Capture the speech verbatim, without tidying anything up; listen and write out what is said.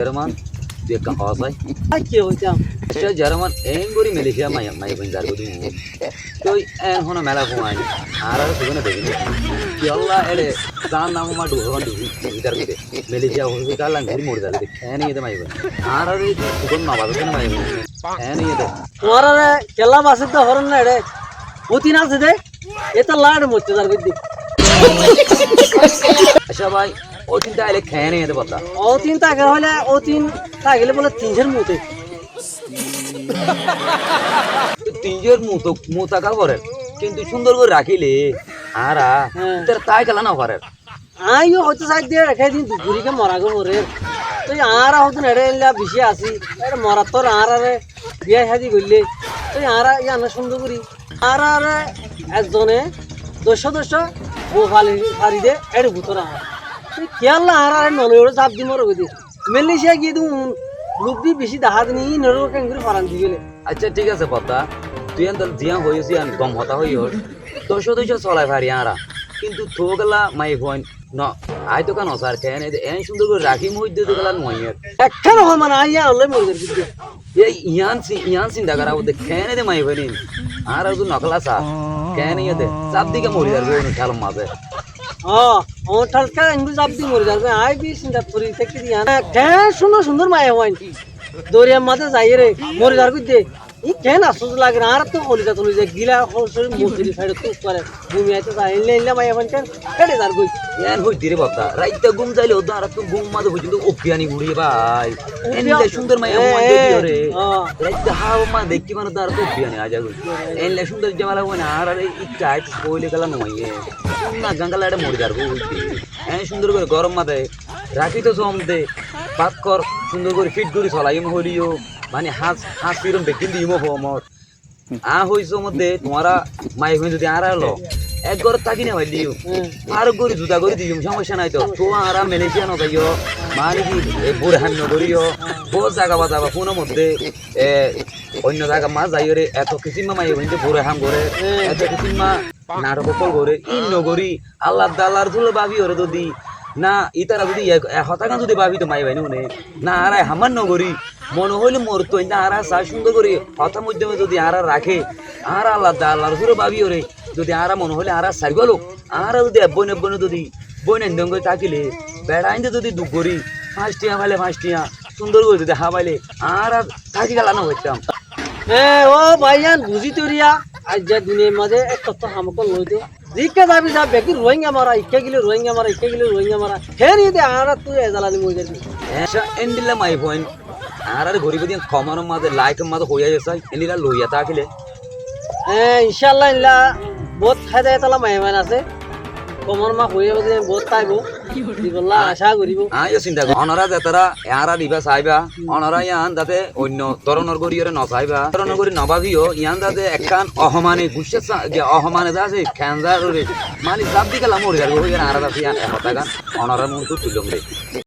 Jerman, tui ekka hoó sai. Ar ki hoitam? Accá, Jerman, en gorí Malaysia maiya, maiya fuain zargói de. Toi en hono mela fuain, añára sugone dekí de. Kiyólla ere, zar nam ma du, du, du, zargói de. Malaysia hospital lan gorí mori zargói de. En iye de maiya fuain. Añára re sugon no baze de maiya fuain. En iye de. Tuáñra re kiyólla baze de horon na ere. Ótin asé de. Etolla ere moitte zargói de. Accá bái, ótin táile keén óiye de botá? Ótin táke hoilé, ótin tákile bóle tin cór muté. Tin cór muté, muté ká forer. Kintu cúndor gorí rakíle, añára, hé, ítara tái kiyólla no forer. Añí yó hoitó saidde, ere kiyólla din duk gorí ke mora goi forer. Toi añára hoddún ere eilla bicí así, ere morattór añárare biyá cádi goillé, toi añára yían cúndor gorí. Añárare ekzone doccó doccó bou fali, fari de, éçe bútore añára. Toi kiyólla añárare no loi óre zaf di moro goi de. Malaysia giyé de un luk bi bicí dahá de ni, ín óre keéngorí foran di féle. Accá, thík asé, botá. Tui yían dol ziyán hoiyós, yían gom hotá hoiyós. Doccó doccó solai fari añára. Kintu tuáñlla maiya fuain no, aññí tóu kiyá no sar, keéne de, en cúndor gorí rakí moiddé tóu kiyólla no aiyér. Ekkán hoi mane aññí yían loi mori zargói de. Ei, yían si-, yían sinta gorá fodde, keéne de maiya fuain in. Añára uzu no kiyólla sa, keéne iye de, zaf di ke mori zargói, onor thalor mazé. Ó, onor thal ke enggú zaf di mori zargói, aññí bi sinta gorí táki de yían. Keén cúndor cúndor maiya fuain. Doriyar mazé zaiyóre, mori zargói de. Ín keén afsús lager, añárar tóu holiza toliza gila, hol sorir mosuri saidot tóu ukkare gumi aito sa, éilla éilla maiya fuain keén héçe zargói. Eén hoiddé re botá, raitta gúm zaile ódde añárar tóu gúm mazé foijjonto ubbiyani uçé bái. Ubbiya-, éilla cúndor maiya fuain, e, e, dekíyore. Ó. Raitta hábor mazé dekí mane tóu añárar tóu ubbiyani aizagói. Éilla cúndor zemela fuain añárare ikká aito hoile kiyólla no aiyé. Cúndor gangala éçe mori zargói hoiddé. Eén cúndor gorí góror mazé rakí tóu zom de, bát hór, cúndor gorí fit gorí solaiyum hoileyó, mane háñs, háñs firon beggín diyum ó homot. Aññí hoói zomot de, tuáñra maiya fuain zodi añára loi ek górot táki no failleyó, hmm, farok gorí zuda gorí diyum, somossa nái to. Tuáñra Malaysia no zaiyó, mane ki, e, bure ham no goríyo, bout zaga ba zaga fúnor modde, e, oinno zagar mazé zaiyóre eto kisímma maiya fuain de bure ham goré, hmm, eto kisímma nathok ókkol goré, ín no gorí, Allah da Allah Rosul báfiyoré zodi, na, ítara zodi e, e hotágan zodi báfito maiya fuain ókkole, na, añára e ham no gorí, mone hoilé morotfuain de añára saá cúndor gorí hotár moiddome zodi añára raké, añára Allah da Allah Rosuloré báfiyoré, zodi añára mone hoilé añára sairgúa lok, añára zodi ek bóin ek bóin zodi bóin endon gorí tákile, beçain de zodi duk gorí, fañs thiañ faile fañs thiañ, cúndor gorí zodi hábaile, añára táki kiyólla no faittám. E, ó báiyain, buzí toriya, aijja duniyar mazé ek totto ham ókkol loi de. Zikká zabi za, beggín Rohingya mara, ikká gile Rohingya mara, ikká gile Rohingya mara. Héni de añára tui e zalani moi zaibi. Accá, endilla maiya fuain, añárar gorib diyan komentor mazé, laikor mazé hoiya zai, endilla loiya tákile. E, incállah, endilla bout hédayet ola maiya fuain asé. Komentor mazé hoiya zai bout táibo. Dibolla acá goribo. Aññí yó sinta gorí. Onora zetará añárar ibá saiba, onora yián zate oinno dóronor gorí ore no saiba, dóronor gorí no báfiyo, yián zate ekkán ohomane guccá sa-, ge ohomane zase kenzar ore, mani zaf di kiyólla mori zargói hoiyóre añára zase yián e hotágan onorar muúntu tuillóm de.